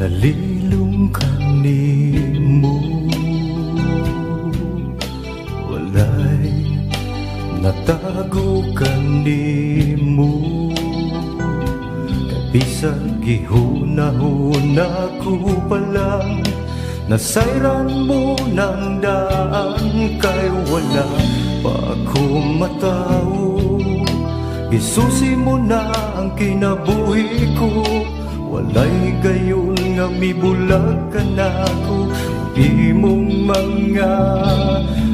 Nalilong kanimo, walay natago kanimo. Kay bisag gihuna-huna ko pa lang, nasayran mo ng daan. Kay wala pa ako matawo, gisusi mo na ang kinabuhi ko. Walay gayon nga mibulag ka na ako, imong mga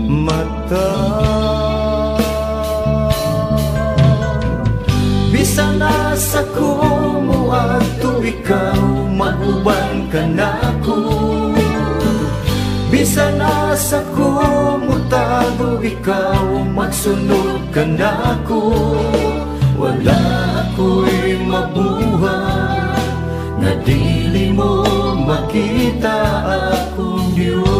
mata. Bisan asa ko moadto, ikaw mag-uban ka nako. Bisan asa ko motago, ikaw magsunod ka nako. Wala ako'y mabuhat na dili mo makita akong Diyos.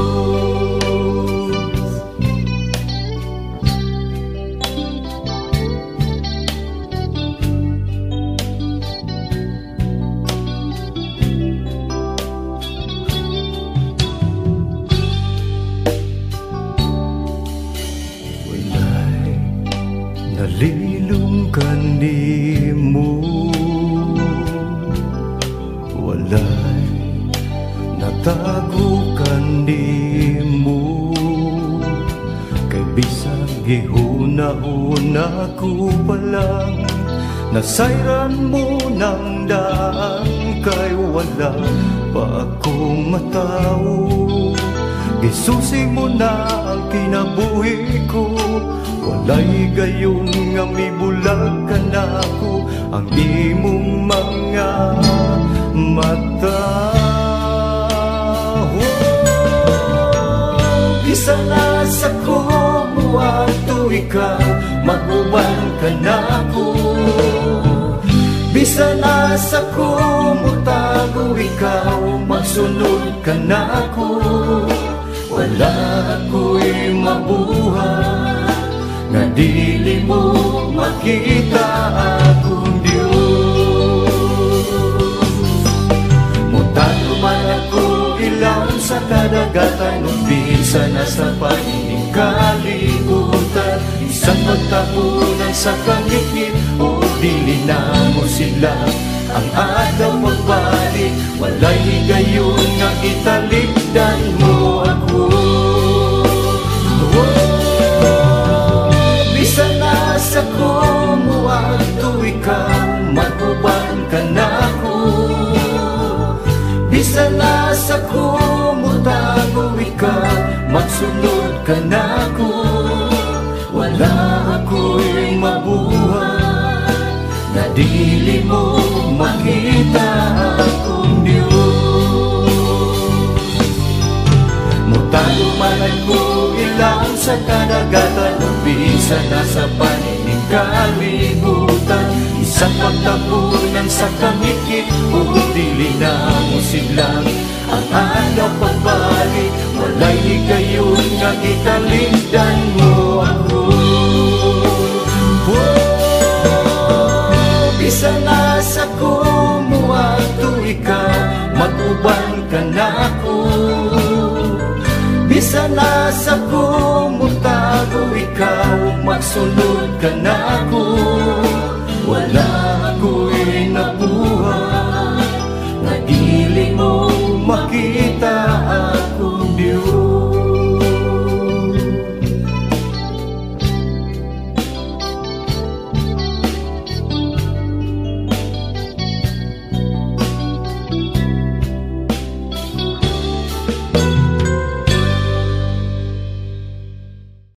Walay nalilong kanimo, walay natago kanimo. Kay bisag gihuna-huna ko pa lang, nasayran mo ng daan. Kay wala pa akong matawo, gisusi mo na ang kinabuhi ko. Walay gayon nga mibulag ka na ako, ang imong mga mata. Oh, bisan asa ko moadto, ikaw mag-uban ka nako. Bisan asa ko motago, ikaw magsunod ka nako. Wala ako'y mabuhat nga dili mo makita akong Diyos. Mutago man ako ilawom sa kadagatan, o bisan nasa panining kalibutan. Bisan magtapunan sa kangitngit, o dili na mo sila ang adlaw magbalik. Walay higayon nga italikdan mo ako. Oh, bisan asa ko moadto, ikaw mag-uban ka nako. Bisan asa ko motago, ikaw magsunod ka nako. Wala ako'y mabuhat na dili mo makita akong Diyos. Mutago man ako ilawom sa kadagatan, o bisan nasa panining kalibutan. Isang pagtapunan sa kangitngit, o dili na mo sila ang adlaw pagbalik. Walay higayon nga italikdan mo ako. Oh, bisan asa ko moadto, ikaw mag-uban ka nako. Bisan asa ko motago, ikaw magsunod ka nako.